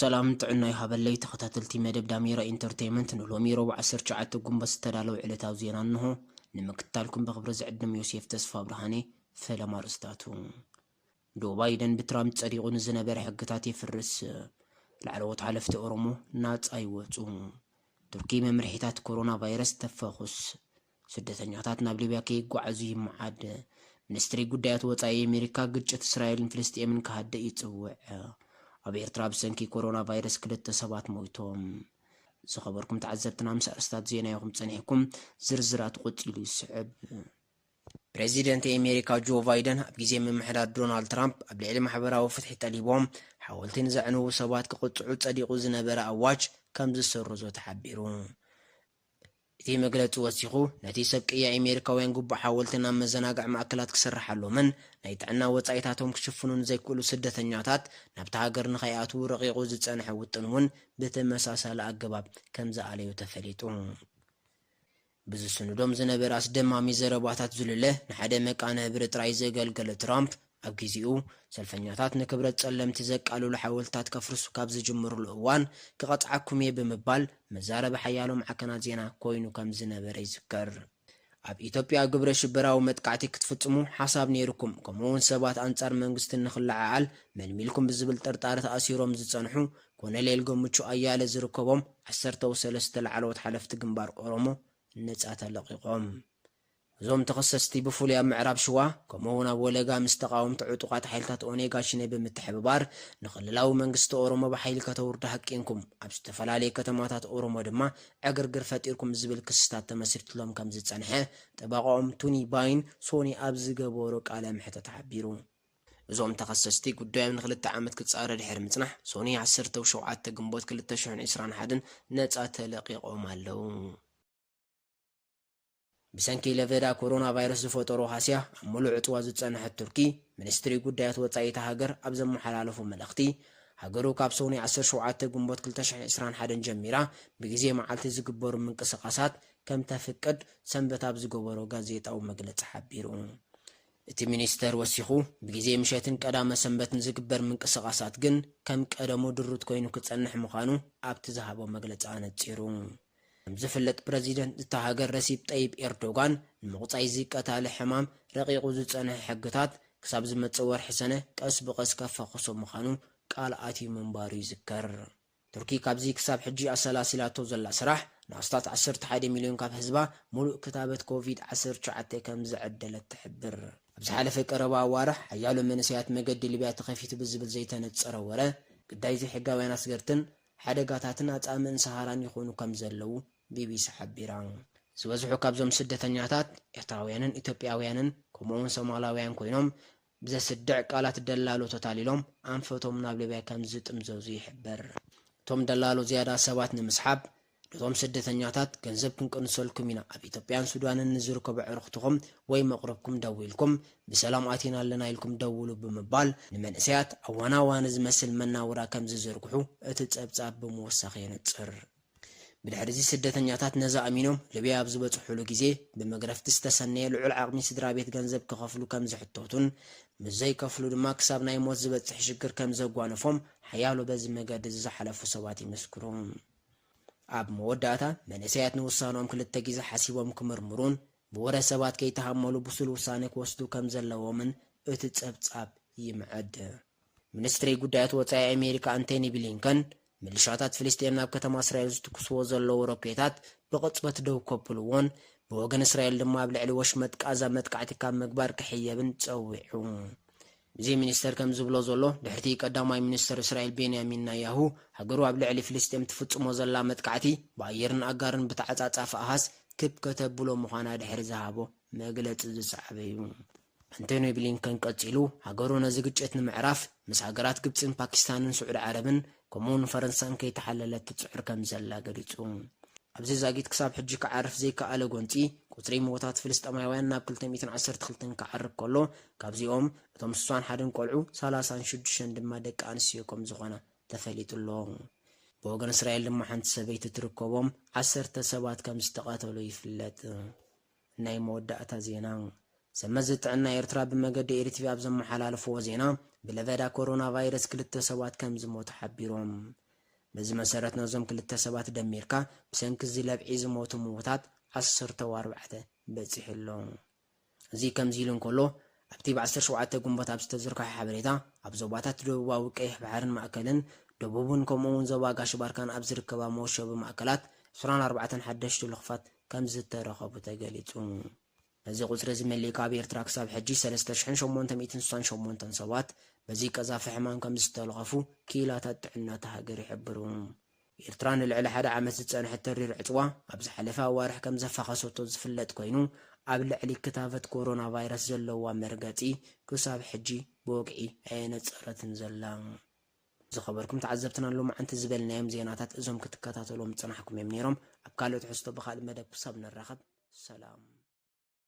ሰላም ጥዕና ይሃበለይ ተኸታተልቲ መደብ ዳሜራ ኢንተርቴይመንት፣ ንሎሚ ረቡዕ ዓሰርተ ትሽዓተ ጉንበት ዝተዳለወ ዕለታዊ ዜና እንሆ። ንምክትታልኩም ብኽብሪ ዝዕድም ዮሴፍ ተስፋ ብርሃኔ። ፈለማ ኣርእስታቱ። ዶ ባይደን ብትራምፕ ጸዲቑ ንዝነበረ ሕግታት የፍርስ። ላዕለዎት ሓለፍቲ ኦሮሞ ናጻ ይወጹ። ቱርኪ መምርሒታት ኮሮና ቫይረስ ተፋኹስ። ስደተኛታት ናብ ሊብያ ከይጓዓዙ ይመዓድ። ሚኒስትሪ ጉዳያት ወጻኢ ኣሜሪካ ግጭት እስራኤልን ፍልስጤምን ክሃድእ ይጽውዕ። ኣብ ኤርትራ ብሰንኪ ኮሮና ቫይረስ ክልተ ሰባት ሞይቶም። ዝኸበርኩም ተዓዘብትና ምስ ኣርእስታት ዜና ኢኹም ጸኒሕኩም፣ ዝርዝራት ቆጺሉ ይስዕብ። ፕሬዚደንት ኣሜሪካ ጆ ባይደን ኣብ ግዜ ምምሕዳር ዶናልድ ትራምፕ ኣብ ልዕሊ ማሕበራዊ ፍትሒ ጠሊቦም ሓወልቲ ንዘዕንዉ ሰባት ክቕጽዑ ጸዲቑ ዝነበረ ኣዋጅ ከም ዝሰርዞ ተሓቢሩ። እቲ መግለጺ ወሲኹ፣ ነቲ ሰብ ቅያ ኣሜሪካውያን ግቡእ ሓወልቲ ናብ መዘናግዒ ማእከላት ክስርሓሎምን ናይ ጥዕና ወጻኢታቶም ክሽፍኑ ንዘይክእሉ ስደተኛታት ናብታ ሃገር ንኸይኣትዉ ረቂቑ ዝጸንሐ ውጥን እውን ብተመሳሳሊ ኣገባብ ከም ዝኣለዮ ተፈሊጡ። ብዝስንዶም ዝነበረ ኣስደማሚ ዘረባታት ዝልለ ንሓደ መቃ ነብሪ ጥራይ ዘገልገለ ትራምፕ፣ ኣብ ግዜኡ ሰልፈኛታት ንክብረት ጸለምቲ ዘቃልሉ ሓወልትታት ከፍርሱ ካብ ዝጅምርሉ እዋን ክቐጽዓኩም እየ ብምባል መዛረቢ ሓያሎ ማዕከናት ዜና ኮይኑ ከም ዝነበረ ይዝከር። ኣብ ኢትዮጵያ ግብረ ሽበራዊ መጥቃዕቲ ክትፍጽሙ ሓሳብ ነይርኩም፣ ከምኡውን ሰባት ኣንጻር መንግስቲ ንኽለዓዓል መልሚልኩም ብዝብል ጥርጣረ ተኣሲሮም ዝጸንሑ ኮሎኔል ገመቹ ኣያለ ዝርከቦም ዓሰርተ ሰለስተ ላዕለዎት ሓለፍቲ ግንባር ኦሮሞ ነጻ ተለቒቖም። እዞም ተኸሰስቲ ብፍሉይ ኣብ ምዕራብ ሽዋ፣ ከምኡ እውን ኣብ ወለጋ ምስ ተቓወምቲ ዕጡቓት ሓይልታት ኦኔጋ ሽኔ ብምትሕብባር ንክልላዊ መንግስቲ ኦሮሞ ብሓይሊ ከተውርዱ ሃቂንኩም፣ ኣብ ዝተፈላለየ ከተማታት ኦሮሞ ድማ ዕግርግር ፈጢርኩም ዝብል ክስታት ተመስሪትሎም ከም ዝጸንሐ ጠበቓኦም ቱኒ ባይን ሶኒ ኣብ ዝገበሮ ቃለ መሕተት ሓቢሩ። እዞም ተኸሰስቲ ጉዳዮም ንክልተ ዓመት ክጻረ ድሕሪ ምጽናሕ፣ ሶኒ ዓሰርተ ሸውዓተ ግንቦት ክልተ ሽሕን ዕስራን ሓደን ነጻ ተለቒቖም ኣለዉ። ብሰንኪ ለበዳ ኮሮና ቫይረስ ዝፈጠሮ ሃስያ ኣብ ምሉእ ዕጽዋ ዝጸንሐት ቱርኪ፣ ሚኒስትሪ ጉዳያት ወጻኢ እታ ሃገር ኣብ ዘመሓላለፎ መልእኽቲ፣ ሃገሩ ካብ ሶኒ ዓሰርተ ሸውዓተ ግንቦት ክልተ ሽሕን ዕስራን ሓደን ጀሚራ ብግዜ መዓልቲ ዝግበሩ ምንቅስቓሳት ከም ተፍቅድ ሰንበት ኣብ ዝገበሮ ጋዜጣዊ መግለጺ ሓቢሩ። እቲ ሚኒስተር ወሲኹ፣ ብግዜ ምሸትን ቀዳመ ሰንበትን ዝግበር ምንቅስቓሳት ግን ከም ቀደሙ ድሩት ኮይኑ ክጸንሕ ምዃኑ ኣብቲ ዝሃቦ መግለጺ ኣነጺሩ። ከም ዝፍለጥ፣ ፕረዚደንት እታ ሃገር ረሲፕ ጠይብ ኤርዶጋን ንምቑጻይ እዚ ቀታሊ ሕማም ረቂቑ ዝጸንሐ ሕግታት ክሳብ ዝመጽእ ወርሒ ሰነ ቀስ ብቐስ ከፋኹሶ ምዃኑ ቃል ኣትዩ ምንባሩ ይዝከር። ቱርኪ ካብዚ ክሳብ ሕጂ ኣሰላሲላቶ ዘላ ስራሕ ንኣስታት ዓሰርተ ሓደ ሚልዮን ካብ ህዝባ ሙሉእ ክታበት ኮቪድ ዓሰርተ ትሽዓተ ከም ዝዕደለት ትሕብር። ኣብ ዝሓለፈ ቀረባ ኣዋርሕ ሓያሎ መንእሰያት መገዲ ሊብያ ተኸፊቱ ብዝብል ዘይተነጸረ ወረ ግዳይ ዘይሕጋውያን ኣስገርትን ሓደጋታትን ኣጻምእን ሰሃራን ይኾኑ ከም ዘለዉ ቢቢሲ ሓቢራ። ዝበዝሑ ካብዞም ስደተኛታት ኤርትራውያንን ኢትዮጵያውያንን ከምኡውን ሶማላውያን ኮይኖም ብዘስድዕ ቃላት ደላሎ ተታሊሎም ኣንፈቶም ናብ ሊብያ ከም ዝጥምዘዙ ይሕበር። እቶም ደላሎ ዝያዳ ሰባት ንምስሓብ ነቶም ስደተኛታት ገንዘብ ክንቅንሰልኩም ኢና፣ ኣብ ኢትዮጵያን ሱዳንን ንዝርከቡ ኣዕሩኽትኹም ወይ መቕርብኩም ደዊልኩም ብሰላም ኣቲና ኣለና ኢልኩም ደውሉ ብምባል ንመንእሰያት ኣዋናዋኒ ዝመስል መናውራ ከም ዝዝርግሑ እቲ ጸብጻብ ብምውሳኽ የነጽር። ብድሕሪ እዚ ስደተኛታት ነዚ ኣሚኖም ሊብያ ኣብ ዝበጽሑሉ ግዜ ብመግረፍቲ ዝተሰነየ ልዑል ዓቕሚ ስድራ ቤት ገንዘብ ክኸፍሉ ከም ዝሕተቱን ምስ ዘይከፍሉ ድማ ክሳብ ናይ ሞት ዝበጽሕ ሽግር ከም ዘጓነፎም ሓያሎ በዚ መገዲ እዚ ዝሓለፉ ሰባት ይምስክሩ። ኣብ መወዳእታ መንእሰያት ንውሳኖም ክልተ ግዜ ሓሲቦም ክምርምሩን ብወረ ሰባት ከይተሃመሉ ብሱል ውሳነ ክወስዱ ከም ዘለዎምን እቲ ጸብጻብ ይምዕድ። ሚኒስትሪ ጉዳያት ወጻኢ ኣሜሪካ ኣንቶኒ ብሊንከን፣ ምልሻታት ፍልስጤም ናብ ከተማ እስራኤል ዝትኩስዎ ዘለዉ ሮኬታት ብቕጽበት ደው ከብልዎን ብወገን እስራኤል ድማ ኣብ ልዕሊ ወሽመጥ ቃዛ መጥቃዕቲ ካብ ምግባር ክሕየብን ጸዊዑ። እዚ ሚኒስተር ከም ዝብሎ ዘሎ፣ ድሕርቲ ቀዳማይ ሚኒስተር እስራኤል ቤንያሚን ናያሁ ሃገሩ ኣብ ልዕሊ ፍልስጤም ትፍጽሞ ዘላ መጥቃዕቲ ብኣየርን ኣጋርን ብተዓጻጻፊ ኣሃዝ ክብ ከተብሎ ምዃና ድሕሪ ዝሃቦ መግለጺ ዝሰዓበ እዩ። ኣንቶኒ ብሊንከን ቀጺሉ፣ ሃገሩ ነዚ ግጭት ንምዕራፍ ምስ ሃገራት ግብጽን ፓኪስታንን ስዑዲ ዓረብን ከምኡውን ፈረንሳን ከይተሓለለት ትጽዕር ከም ዘላ ገሊጹ። ኣብዚ ዛጊት ክሳብ ሕጂ ክዓርፍ ዘይከኣለ ጎንጺ፣ ቁጽሪ ምዉታት ፍልስጤማውያን ናብ ክልተ ሚእትን ዓሰርተ ክልተን ክዓርግ ከሎ፣ ካብዚኦም እቶም ስሳን ሓደን ቆልዑ፣ ሰላሳን ሽዱሽተን ድማ ደቂ ኣንስትዮ ከም ዝኾና ተፈሊጡ ኣሎ። ብወገን እስራኤል ድማ ሓንቲ ሰበይቲ ትርከቦም ዓሰርተ ሰባት ከም ዝተቐተሉ ይፍለጥ። ናይ መወዳእታ ዜና። ሰብ መዚ ጥዕና ኤርትራ ብመገዲ ኤሪቲቪ ኣብ ዘመሓላለፍዎ ዜና፣ ብለበዳ ኮሮና ቫይረስ ክልተ ሰባት ከም ዝሞቱ ሓቢሮም። በዚ መሰረት ነዞም ክልተ ሰባት ደሚርካ ብሰንኪ እዚ ለብዒ ዝሞቱ ምዉታት ዓሰርተ ኣርባዕተ በጺሑ ኣሎ። እዚ ከምዚ ኢሉ እንከሎ ኣብቲ ብ ዓሰርተ ሸውዓተ ግንቦት ኣብ ዝተዘርግሐ ሓበሬታ ኣብ ዞባታት ደቡባዊ ቀይሕ ባሕርን ማእከልን ደቡብን ከምኡ እውን ዞባ ጋሽ ባርካን ኣብ ዝርከባ መወሸቢ ማእከላት ዕስራን ኣርባዕተን ሓደሽቲ ልኽፋት ከም ዝተረኸቡ ተገሊጹ። ነዚ ቁጽሪ እዚ መሊእካ ኣብ ኤርትራ ክሳብ ሕጂ ሰለስተ ሽሕን ሸሞንተ ሚእትን ስሳን ሸሞንተን ሰባት በዚ ቀዛፊ ሕማም ከም ዝተለኸፉ ክኢላታት ጥዕና እታ ሃገር ይሕብሩ። ኤርትራ ንልዕሊ ሓደ ዓመት ዝጸንሐ ተሪር ዕጽዋ ኣብ ዝሓለፈ ኣዋርሕ ከም ዘፋኸሰቶ ዝፍለጥ ኮይኑ ኣብ ልዕሊ ክታበት ኮሮና ቫይረስ ዘለዋ መርገጺ ክሳብ ሕጂ ብወግዒ ኣየነጸረትን ዘላ። ዝኸበርኩም ተዓዘብትና ሎማዓንቲ ዝበልናዮም ዜናታት እዞም ክትከታተሎም ዝጸናሕኩም እዮም ነይሮም። ኣብ ካልእ ትሕዝቶ ብኻልእ መደብ ክሳብ ንራኸብ ሰላም።